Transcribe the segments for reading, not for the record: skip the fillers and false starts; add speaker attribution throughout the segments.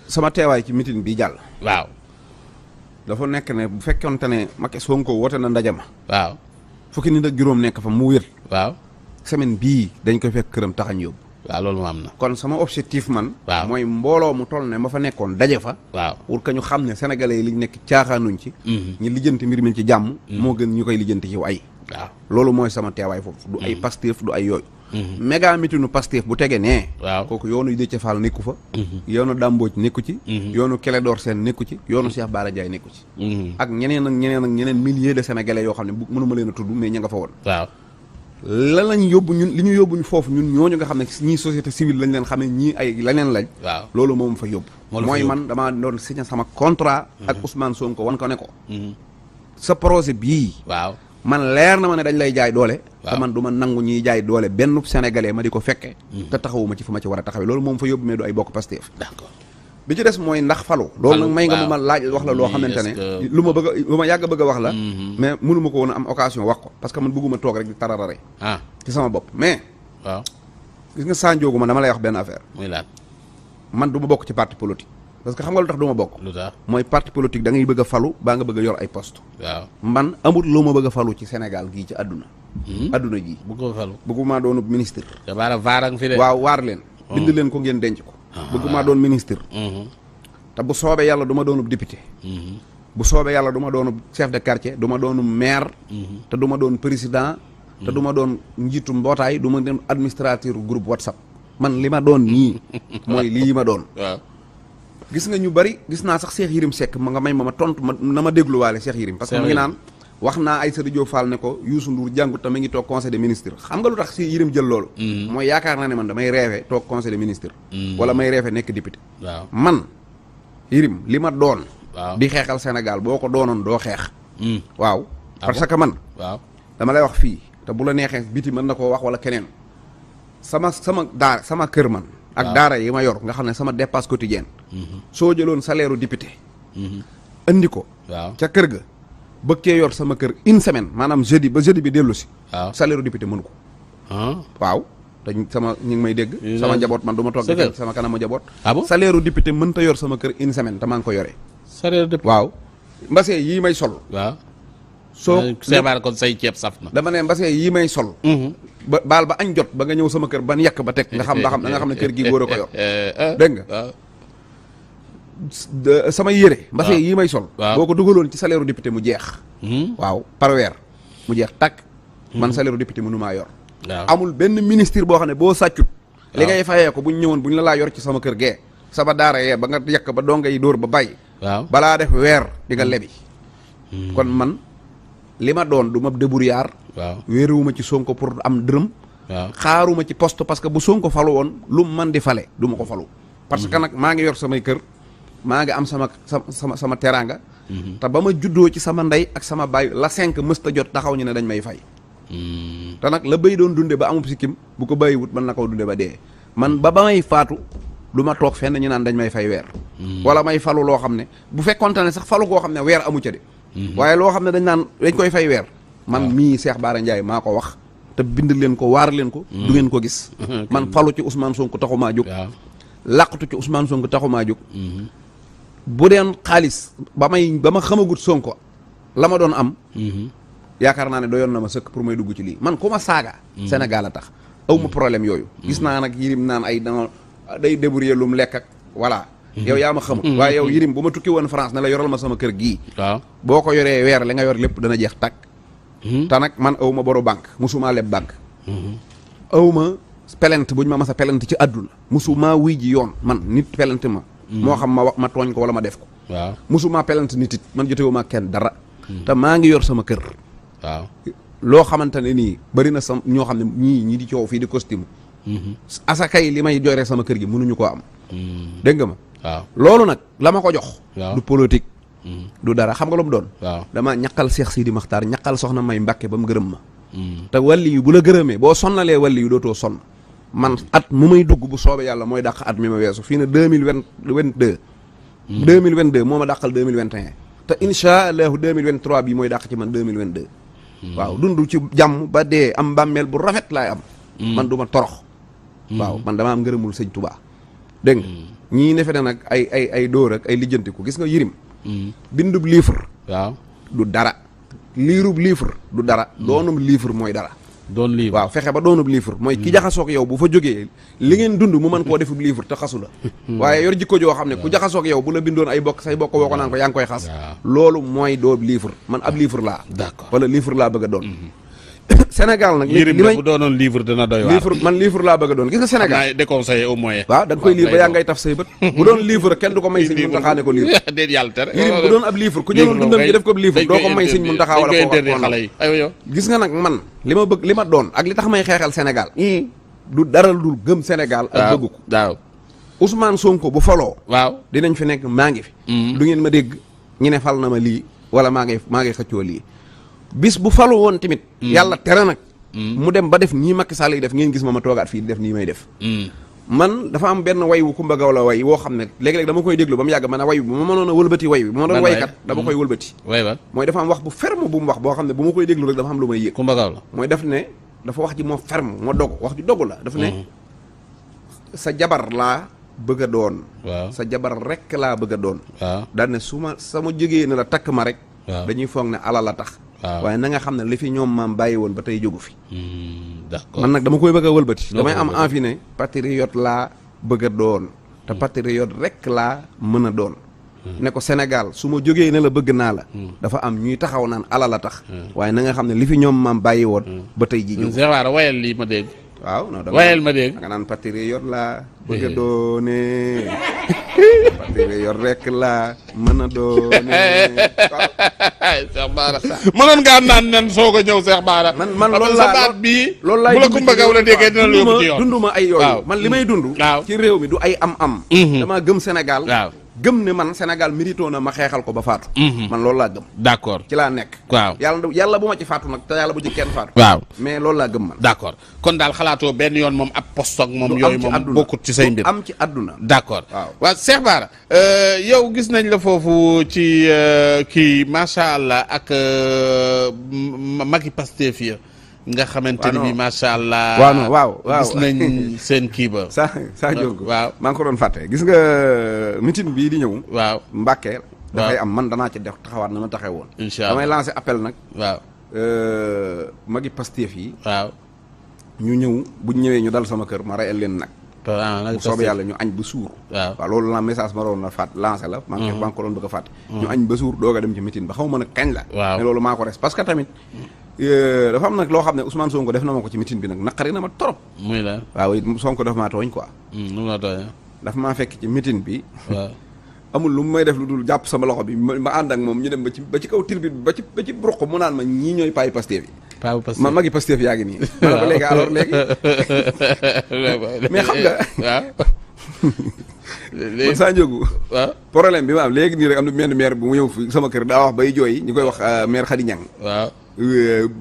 Speaker 1: sama teewaay ci meeting bi jàll.
Speaker 2: waaw.
Speaker 1: dafa nekk ne bu fekkonte ne Macky Sonko woote na ndaje ma.
Speaker 2: waaw.
Speaker 1: fukki nit ak juróom nekk fa mu wér.
Speaker 2: waaw.
Speaker 1: semaine bii dañ koy fekk këram taxañ yóbbu.
Speaker 2: waaw loolu moo am na.
Speaker 1: kon sama objectif man.
Speaker 2: waaw
Speaker 1: mooy mbooloo mu toll ne ma fa nekkoon daje fa.
Speaker 2: waaw
Speaker 1: pour que ñu xam ne sénégalais yi liñ nekk caaxaanuñ ci. ñi lijjanti mbir mi ci jàmm. moo gën ñu koy lijjanti ci ay.
Speaker 2: waaw
Speaker 1: loolu mooy sama teewaay foofu. du ay Pastef du ay yooyu. méga mitinu Pastef bu tege nee.
Speaker 2: waaw
Speaker 1: kooku yoonu Déthié Fall nekku fa. yoonu Damboj nekku ci. yoonu Clédor Sène nekku ci. yoonu Cheikh Bara Ndiaye nekku ci. ak ñeneen milliers de sénégalais yoo xam ne mënuma leen a tudd mais ña nga fa woon.
Speaker 2: waaw.
Speaker 1: lan lañ yóbbu ñun li ñu yóbbuñ foofu ñun ñooñu nga xam ne ñii société civile lañ leen xam ne ñii ay leneen lañ.
Speaker 2: waaw
Speaker 1: loolu moom fa yóbbu. mooy man damaa doon signé sama contrat. ak Ousmane Sonko wan ko ne ko. sa projet bii.
Speaker 2: waaw
Speaker 1: man leer na ma ne dañ lay jaay doole.
Speaker 2: waaw
Speaker 1: te man du ma nangu ñuy jaay doole benn sénégalais ma di ko fekke te taxawuma ci fu ma ci war a taxawee loolu moom fa yóbbu mais du ay bokk Pastef.
Speaker 2: d'accord.
Speaker 1: bi ci des mooy ndax falu loolu nag may nga mu ma laaj wax la loo xamante ne lu ma bëgg a lu ma yàgg bëgg a wax la mais mënuma ko woon a am occasion wax ko parce que man bëgguma toog rek di tararare ci sama bopp mais
Speaker 2: waaw
Speaker 1: gis nga Sandiogou man dama lay wax benn affaire
Speaker 2: muy laat
Speaker 1: man du ma bokk ci parti politique parce que xam nga lu tax du ma bokk
Speaker 2: lu tax
Speaker 1: mooy parti politique da ngay bëgg a falu baa nga bëgg a yor ay poste
Speaker 2: waaw
Speaker 1: man amul lu ma bëgg a falu ci Sénégal gii ci àdduna àdduna ji
Speaker 2: bu ko falu
Speaker 1: bëgguma doonu ministre
Speaker 2: te baara vaarang fi de
Speaker 1: waaw waar leen bind leen ko ngeen denc ko bëgguma doon ministre te bu soobee yàlla du ma doonub député bu soobee yàlla du ma doonub chef de quartier du ma doonub maire te du ma doon président te du ma doon njiitu mbootaay du ma doon administrateur groupe WhatsApp man li ma doon nii mooy lii ma doon
Speaker 2: waaw
Speaker 1: gis nga ñu bari gis naa sax Cheikh Yérim Seck ma nga may ma tontu ma na ma dégluwaale Cheikh Yérim parce que mu ngi naan wax naa Aïssatou Diop Fall ne ko Youssou Ndour jàngut te ma ngi toog conseil des ministres xam nga lu tax si Yérim jël loolu mooy yaakaar naa ne man damay reewe toog conseil des ministres wala may reewe nekk député
Speaker 2: waaw
Speaker 1: man Yérim li ma doon
Speaker 2: waaw
Speaker 1: di xeexal Sénégal boo ko doonoon doo xeex waaw parce que man
Speaker 2: waaw
Speaker 1: dama lay wax fii te bu la neexee biti mën na koo wax wala keneen sama kër man ak daara yi ma yor nga xam ne sama dépasse quotidienne soo jëloon salaire u député indi ko
Speaker 2: waaw
Speaker 1: ca kër ga bëggee yor sama kër une semaine maanaam jeudi ba jeudi bi dellu si
Speaker 2: waaw
Speaker 1: salaire u député mënu ko waaw te sama ñu ngi may dégg sama njaboot man du ma toog di sama kanamu njaboot salaire u député mënta yor sama kër une semaine te maa ngi ko yoree
Speaker 2: salaire député
Speaker 1: waaw mbase yii may sol
Speaker 2: waaw
Speaker 1: soo
Speaker 2: seebaar kon say ceeb saf na
Speaker 1: dama ne mbase yii may sol ba baal ba añ jot ba nga ñëw sama kër ban yàq ba teg nga xam da nga xam ne kër gi góor a ko yor dégg nga sama yére mbase yii may sol boo ko dugaloon ci salaire u député mu jeex waaw par weer mu jeex takk man salaire u député mënu maa yor amul benn ministre boo xam ne boo sàccut li ngay fayee ko bu ñu ñëwoon bu ñu la laa yor ci sama kër gee sama daara yee ba nga yàq ba donga yi dóor ba bàyyi balaa def weer di nga lebi kon man li ma doon du ma débrouillard wéeruwuma ci Sonko pour am dërëm xaaruma ci poste parce que bu Sonko falu woon lu man di fale du ma ko falu parce que nag maa ngi yor samay kër maa ngi am sama teraanga te ba ma juddoo ci sama ndey ak sama baay la 5 mësta jot taxaw ñu ne dañ may fay te nag la béy doon dunde ba amub sikkim bu ko bàyyiwut mën na koo dunde ba dee man ba may faatu du ma toog fenn ñu naan dañ may fay weer wala may falu loo xam ne bu fekkonte ne sax falu koo xam ne weer amu ca de waaye loo xam ne dañ koy fay weer man mii Cheikh Bara Ndiaye maa ko wax te bind leen ko waar leen ko du ngeen ko gis man falu ci Ousmane Sonko taxumaa jóg làqatu ci Ousmane Sonko taxumaa jóg bu deen xaalis ba ma xamagut Sonko la ma doon am yaakaar naa ne doyoon na ma sëkk pour may dugg ci lii man ku ma saaga Sénégal a tax aw ma problème yooyu gis naa nag Yérim naan ay dana day débrouiller lu mu lekk ak voilà yow yaa ma xamut waaye yow Yérim bu ma tukki woon France ne la yoral ma sama kër gii boo ko yoree weer li nga yor lépp dana jeex tàkk te nag man aw ma boru banque musumaa leb banque aw ma pelente bu ñu ma mas a pelente ci àdduna musumaa wuy ji yoon man nit pelente ma moo xam ma tooñ ko wala ma def ko musumaa pelente nit it man jotewu ma kenn dara te maa ngi yor sama kër loo xamante ne nii bari na sam ñoo xam ne ñii di coow fii di costume asakay li may jooree sama kër gi mënuñu koo am dégg nga ma loolu nag la ma ko jox du politique du dara xam nga lu mu doon dama ñaqal Cheikh Sidi Makhtar ñaqal soxna May Mbàkke ba mu gërëm ma te wàlli yu bu la gërëmee boo sonnalee wàlli yu dootoo sonn man at mu may dugg bu soobee yàlla mooy dàq at mi ma weesu fii ne 2022 moo ma dàqal 2021 te insha allahu 2023 bi mooy dàq ci man 2022 waaw dund ci jàmm ba dee am bàmmeel bu rafet laay am man du ma torox waaw man dama am ngërëmul sëñ Touba dégg nga ñii ne fe ne nag ay dóor ak ay lijjantiku gis nga Yirim bindub livre
Speaker 2: waaw
Speaker 1: du dara liirub livre du dara doonum livre mooy dara
Speaker 2: doon livre
Speaker 1: waaw fexe ba doonub livre mooy ki jaxasoog yow bu fa jógee li ngeen dund mu mën koo defub livre te xasu la waaye yor jikko joo xam ne ku jaxasoog yow bu la bindoon ay bokk say bokk woo ko naan ko yaa ngi koy xas loolu mooy doob livre man ab livre laa
Speaker 2: d'accord
Speaker 1: wala livre laa bëgg a doon Sénégal nag
Speaker 2: Yirim bu doonoon livre dina doy waar
Speaker 1: livre laa bëgg a doon gis nga Sénégal
Speaker 2: déconseillé au moins
Speaker 1: waaw da nga koy lire ba yaa ngay taf say bët bu doon livre kenn du ko may Sëñ Muntaxa ne ko livre
Speaker 2: déet yàlla tere
Speaker 1: Yirim bu doon ab livre ku ñëwoon dundam gi def ko livre doo ko may Sëñ Muntaxa wala ko
Speaker 2: xale yi aywa
Speaker 1: gis nga nag man li ma doon ak li tax may xeexal Sénégal du dara dul gëm Sénégal ak bëgg ko
Speaker 2: waaw
Speaker 1: Ousmane Sonko bu faloo
Speaker 2: waaw
Speaker 1: dinañ fi nekk maa ngi fi du ngeen ma dégg ñu ne fal na ma lii wala maa ngi xëccoo lii bis bu falu woon tamit yàlla tere nag mu dem ba def nii Macky Sall yi def ngeen gis ma toogaat fii di def nii may def man dafa am benn way wu Kumba Gawla way woo xam ne léegi-léegi dama koy déglu ba mu yàgg ma ne way bi bu ma mënoon a wëlbati way bi bu ma doon waykat dama koy wëlbati
Speaker 2: way ba
Speaker 1: mooy dafa am wax bu ferme bu mu wax boo xam ne bu ma koy déglu rek dafa am lu may yëg
Speaker 2: Kumba Gawla
Speaker 1: mooy def ne dafa wax ji moo ferme moo dogu wax ji dogu la dafa ne sa jabar laa bëgg a doon
Speaker 2: waaw
Speaker 1: sa jabar rek laa bëgg a doon
Speaker 2: waaw
Speaker 1: daal ne su ma sama jógee ne la takk ma rek dañuy foog ne alal la tax waaye na nga xam ne li fi ñoom maam bàyyi woon ba tey jógu fi
Speaker 2: d'accord
Speaker 1: man nag dama koy bëgg a wëlbati damay am envie ne patriote laa bëgg a doon te patriote rek laa mën a doon ne ko Sénégal su ma jógee ne la bëgg naa la dafa am ñuy taxaw naan alal la tax waaye na nga xam ne li fi ñoom maam bàyyi woon ba tey ji jógu
Speaker 2: Cheikh Bara wayal lii ma dégg
Speaker 1: waaw non
Speaker 2: wayal ma dégg
Speaker 1: da nga naan patriote laa bëgg a doone patriote rek laa mën a doone
Speaker 2: Cheikh Bara mënoon ngaa naan nen soog a ñëw Cheikh Bara
Speaker 1: man loolu laa
Speaker 2: baat bii
Speaker 1: loolu laay
Speaker 2: bu la Kumba Gawla déggee dina la yóbbu ci yoon
Speaker 1: dunduma ay yooyu man li may dund ci réew mi du ay am dama gëm Sénégal
Speaker 2: waaw
Speaker 1: gëm ne man Sénégal mérito na ma xeexal ko ba faatu man loolu laa gëm
Speaker 2: d'accord
Speaker 1: ci laa nekk
Speaker 2: waaw
Speaker 1: yàlla bu ma ci faatu nag te yàlla bu ci kenn faatu
Speaker 2: waaw
Speaker 1: mais loolu laa gëm man
Speaker 2: d'accord kon daal xalaatoo benn yoon moom ab poste ak moom yooyu moom bokkut ci say mbir
Speaker 1: am ci àdduna
Speaker 2: d'accord
Speaker 1: waaw
Speaker 2: Cheikh Bara yow gis nañ la foofu ci kii macha allah ak magi Pastef ya nga xamante ni bi macha allah
Speaker 1: waaw
Speaker 2: gis nañ seen kii ba
Speaker 1: sa jóg
Speaker 2: waaw
Speaker 1: maa ngi ko doon fàtte gis nga meeting bii di ñëw
Speaker 2: waaw
Speaker 1: Mbàkke dafay am man danaa ci def taxawaat na ma taxee woon
Speaker 2: incha allah
Speaker 1: damay lancer appel nag
Speaker 2: waaw
Speaker 1: magi Pastef yi
Speaker 2: waaw
Speaker 1: ñu ñëw buñ ñëwee ñu dal sama kër ma reyal leen nag bu soobee yàlla ñu añ ba suur waaw loolu la message ma doon na fàtt lancé la maa ngi ko doon bëgg a fàtte ñu añ ba suur doog a dem ci meeting ba xaw ma nag kañ la mais loolu maa ko res parce que tamit dafa am nag loo xam ne Ousmane Sonko def na ma ko ci meeting bi nag naqari na ma trop
Speaker 2: muy la
Speaker 1: waaw Sonko dafa maa tooñ quoi
Speaker 2: nu ma tooñ
Speaker 1: dafa maa fekk ci meeting bi
Speaker 2: waaw
Speaker 1: amul lu may def lu dul jàpp sama loxo bi ma ànd ak moom ñu dem ba ci kaw tribune ba ci bruq mu naan ma ñii ñooy paayi Pastef yi ma magi Pastef yaa ngi nii ma ne ko léegi alors léegi mais xam nga man saa njógu problème bi ma am léegi nii rek am na benn maire bu mu ñëw fi sama kër daa wax bay jooy ñu koy wax maire Khady Niang
Speaker 2: waaw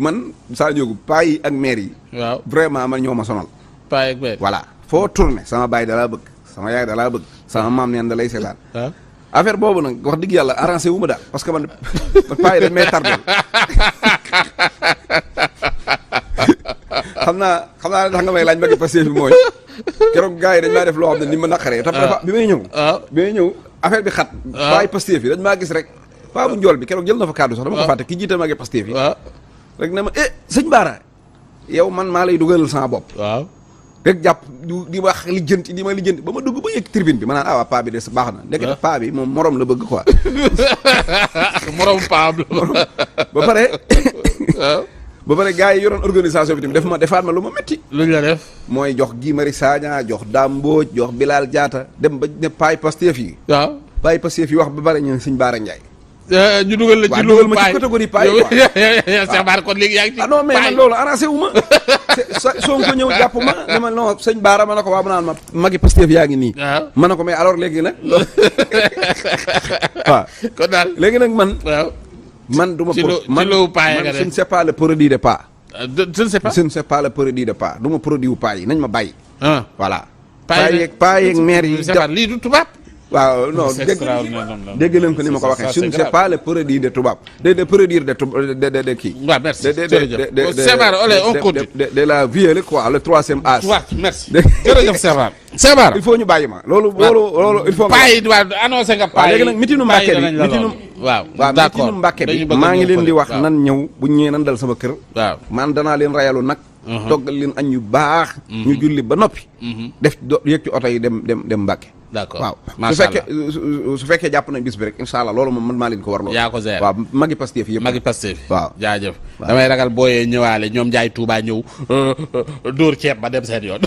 Speaker 1: man saa njógu paa yi ak maire yi
Speaker 2: waaw
Speaker 1: vraiment man ñoo ma sonal
Speaker 2: paa yi ak maire
Speaker 1: voilà foo tourné sama baay dalaa bëgg sama yaay dalaa bëgg sama maam neen da lay seetaan affaire boobu nag wax dëgg yàlla arrangé wu ma daal parce que man paa yi dañ may tardé xam naa tax nga may laaj magi Pastef bi mooy keroog gars yi dañ maa def loo xam ne ni ma naqaree tam dafa bi may ñëw affaire bi xat paay Pastef yi dañ maa gis rek paa bu njool bi keroog jël na fa kaddu sax dama ko fàtte ki jiite magi Pastef yi rek ne ma sëñ Bara yow man maa lay dugalal sama bopp rek jàpp di wax lijjanti di ma lijjanti ba ma dugg ba yëg tribune bi ma naan waa paa bi de baax na ndekete paa bi moom morom la bëgg quoi
Speaker 2: morom paa la
Speaker 1: ba pare gars yi yoroon organisation bi tamit defaat ma lu ma métti
Speaker 2: luñ la def
Speaker 1: mooy jox Guy Marius Sagna jox Dame Mbodj jox Bilal Diatta dem ba ne paay Pastef yi paay Pastef yi wax ba bari ñu Sëñ Bara Ndiaye
Speaker 2: ñu dugal la ci
Speaker 1: dugal ma ci catégorie paay quoi
Speaker 2: Cheikh Bara kon léegi yaa ngi ci
Speaker 1: non mais man loolu arrangé wu ma Sonko ñëw jàpp ma ne ma non Sëñ Bara ma ne ko waa mu naan ma magi Pastef yaa ngi nii ma ne ko mais alors léegi nag waaw
Speaker 2: kon daal
Speaker 1: léegi nag man du ma je ne sais pas le produit de pas
Speaker 2: je ne sais pas
Speaker 1: le produit de pas du ma produit wu paa yi nañ ma bàyyi
Speaker 2: voilà
Speaker 1: paa yeeg maire yi
Speaker 2: lii du tubaab
Speaker 1: waaw non dégg leen ko ni ma ko waxee je ne sais pas le produit de tubaab de produire de kii.
Speaker 2: waaw merci jërëjëf Cheikh on continue
Speaker 1: de la vie quoi le troisième âge.
Speaker 2: waaw merci jërëjëf Cheikh Bara
Speaker 1: il faut ñu bàyyi ma loolu il faut.
Speaker 2: paa yi waaw annoncé nga paa yi
Speaker 1: léegi nag mitinu Mbàkke bi
Speaker 2: waaw
Speaker 1: mitinu Mbàkke bi maa ngi leen di wax nan ñëw bu ñëwee nan dal sama kër.
Speaker 2: waaw
Speaker 1: man danaa leen rayalu nag. toggal leen añ yu baax. ñu julli ba noppi. def yëg ci oto yi dem Mbàkke.
Speaker 2: d'accord
Speaker 1: waaw
Speaker 2: macha
Speaker 1: su fekkee jàpp nañ bis bi rek incha allah loolu moom man maa leen ko war loolu.
Speaker 2: yaa ko gérer
Speaker 1: waaw magi Pastef yëpp.
Speaker 2: magi Pastef
Speaker 1: waaw
Speaker 2: jaajëf. damay ragal booyee ñëwaale ñoom Njaay Tuubaa ñëw dóor ceeb ba dem seen yoon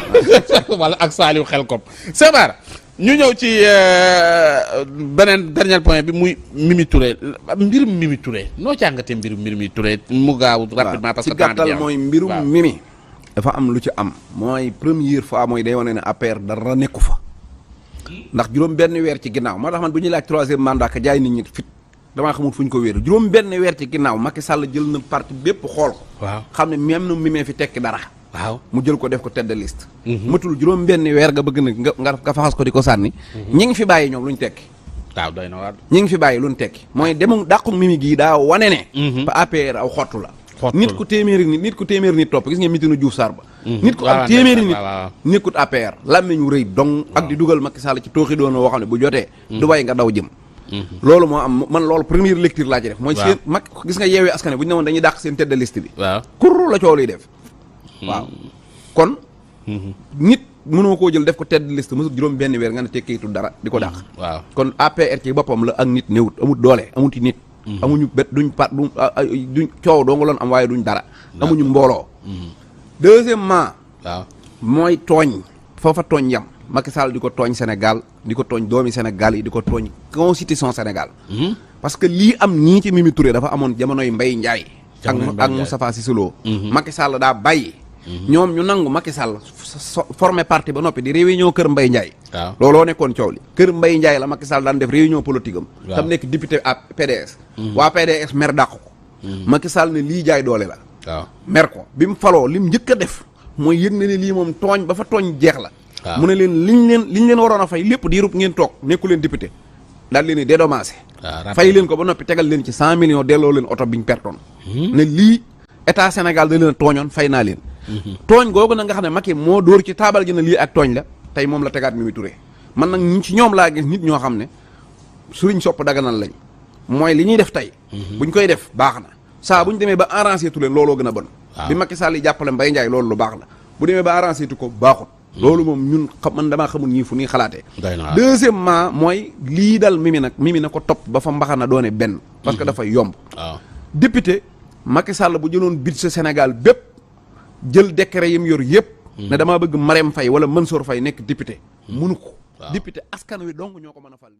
Speaker 2: wala ak Saliou Xelkom. Cheikh Bara ñu ñëw ci beneen dernier point bi muy Mimi Touré mbirum Mimi Touré noo jàngatee mbirum Mimi Touré mu gaaw rapidement parce que
Speaker 1: ci gàttal mooy mbirum Mimi dafa am lu ci am mooy première fois mooy day wane ne APR dara nekku fa ndax juróom benn weer ci ginnaaw moo tax man bu ñuy laaj troisième mandat ka jaay nit ñi fit damaa xamul fu ñu ko wéeru juróom benn weer ci ginnaaw Macky Sall jël na parti bépp xool ko
Speaker 2: waaw
Speaker 1: xam ne même na Mimi fi tekki dara
Speaker 2: waaw
Speaker 1: mu jël ko def ko tête de liste matul juróom benn weer nga bëgg na nga faxas ko di ko sànni ñi ngi fi bàyyi ñoom lu ñu tekki
Speaker 2: waaw doy na waar
Speaker 1: ñi ngi fi bàyyi lu ñu tekki mooy demu dàqu Mimi gii daa wane ne ba APR aw xottu la nit ku téeméeri nit topp gis nga mitinu Diouf Sarr ba nit ku am téeméeri nit nekkut APR làmmiñ wu rëy dong ak di dugal Macky Sall ci tooxi doona woo xam ne bu jotee du bay nga daw jëm loolu moo am man loolu première lecture laa ci def mooy seen mag gis nga yeewee askan bu ñu ne woon dañuy dàq seen tête de liste bi
Speaker 2: waaw
Speaker 1: kurru la coow liy def waaw kon nit mënoo koo jël def ko tête de liste mësul juróom benn weer nga ne tekkiitul dara di ko dàq
Speaker 2: waaw
Speaker 1: kon APR ci boppam la ak nit néewut amut doole amuti nit amuñu bet duñ coow doo nga loon am waaye duñ dara amuñu mbooloo deuxièmement
Speaker 2: waaw
Speaker 1: mooy tooñ foofa tooñ yam Macky Sall di ko tooñ Sénégal di ko tooñ doomi Sénégal yi di ko tooñ constitution Sénégal parce que lii am nii ci Mimi Touré dafa amoon jamonoy Mbaye Ndiaye ak Moustapha Cissé Lo Macky Sall daa bàyyi ñoom ñu nangu Macky Sall formé parti ba noppi di réunion kër Mbaye Ndiaye looloo nekkoon coow li kër Mbaye Ndiaye la Macky Sall daan def réunion politique am tam nekk député à PDS waa PDS mer dàq ko Macky Sall ne lii jaay doole la
Speaker 2: waaw
Speaker 1: mer ko bi mu faloo lim njëkk a def mooy yëg na ne lii moom tooñ ba fa tooñ jeex la mu ne leen liñ leen waroon a fay lépp di rub ngeen toog nekku leen député daal leen di dédommagé fay leen ko ba noppi tegal leen ci 100 millions delloo leen oto biñ pertoon ne lii état Sénégal da leen tooñoon fay naa leen tooñ googu na nga xam ne Macky moo dóor ci taabal ji na lii ak tooñ la tey moom la tegaat Mimi Touré man nag ñi ci ñoom laa gis nit ñoo xam ne suriñ sopp daganal lañ mooy li ñuy def tey buñ koy def baax na saa buñ demee ba arrangé tu leen looloo gën a bon bi Macky Sall yi jàppale Mbaye Ndiaye loolu lu baax la bu demee ba arrangé tu ko baaxut loolu moom ñun man damaa xamul ñii fu ñuy xalaatee deuxièmement mooy lii dal Mimi na ko topp ba fa mbaxana doone benn parce que dafa yomb député Macky Sall bu jëloon budget Sénégal bépp jël décret yim yor yëpp ne damaa bëgg Marème Faye wala Mansour Faye nekk député mënu ko député askan wi dong ñoo ko mën a fal